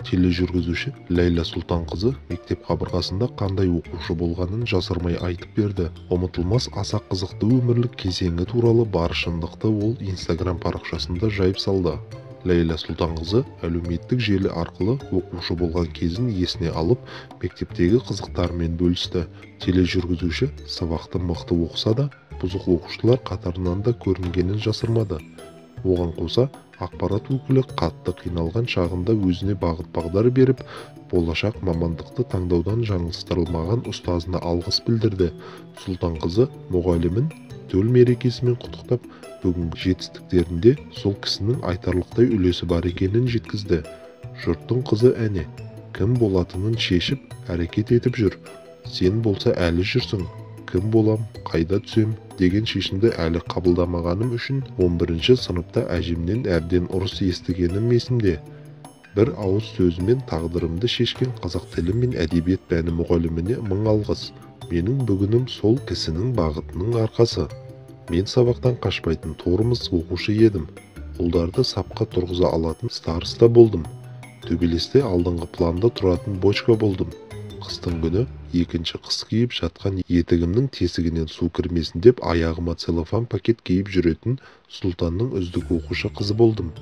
Тележүргізуші Ләйлә Сұлтанқызы мектеп қабырғасында қандай оқушы болғанын жасырмай айтып берді. Ұмытылмас аса қызықты өмірлік кезеңі туралы бар шындықты ол Инстаграм парақшасында жайып салды. Ләйлә Сұлтанқызы әлеуметтік желі арқылы оқушы болған кезін есіне алып, мектептегі қызықтарымен бөлісті. Тележүргізуші сабақты мықты оқыса да, бұзық оқушылар қатарынан да көрінгенін жасырмады. Оған қоса, ақпарат өкілі қатты қиналған шағында өзіне бағыт-бағдар беріп, болашақ мамандықты таңдаудан жаңылыстырылмаған ұстазына алғыс білдірді. Сұлтанқызы мұғалімін төл мерекесімен құттықтап, бүгінгі жетістіктерінде сол кісінің айтарлықтай үлесі бар екенін жеткізді. Жұрттың қызы әне, кім болатынын шешіп, әрекет етіп жүр. Сен болса әлі жүрсің. Кім болам, қайда түсем деген шешімді әлі қабылдамағаным үшін 11-ші сыныпта әжемнен әбден ұрыс естігенім есімде. Бір ауыз сөзімен тағдырымды шешкен қазақ тілі мен әдебиет пәні мұғаліміне мың алғыс. Менің бүгінім сол кісінің бағытының арқасы. Мен сабақтан қашпайтын тормоз оқушы едім. Ұлдарды сапқа тұрғыза алатын староста болдым. Төбелесте алдыңғы планда тұратын бочка болдым. Қыстың күні екінші қыс киіп жатқан етігімнің тесігінен су кірмесін деп аяғыма целлофан пакет киіп жүретін Сұлтанның үздік оқушы қызы болдым.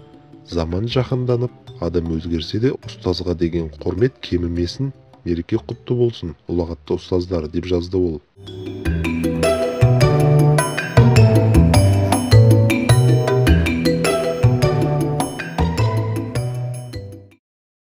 Заман жаһанданып, адам өзгерсе де ұстазға деген құрмет кемімесін, мереке құтты болсын, ұлағатты ұстаздар, деп жазды ол.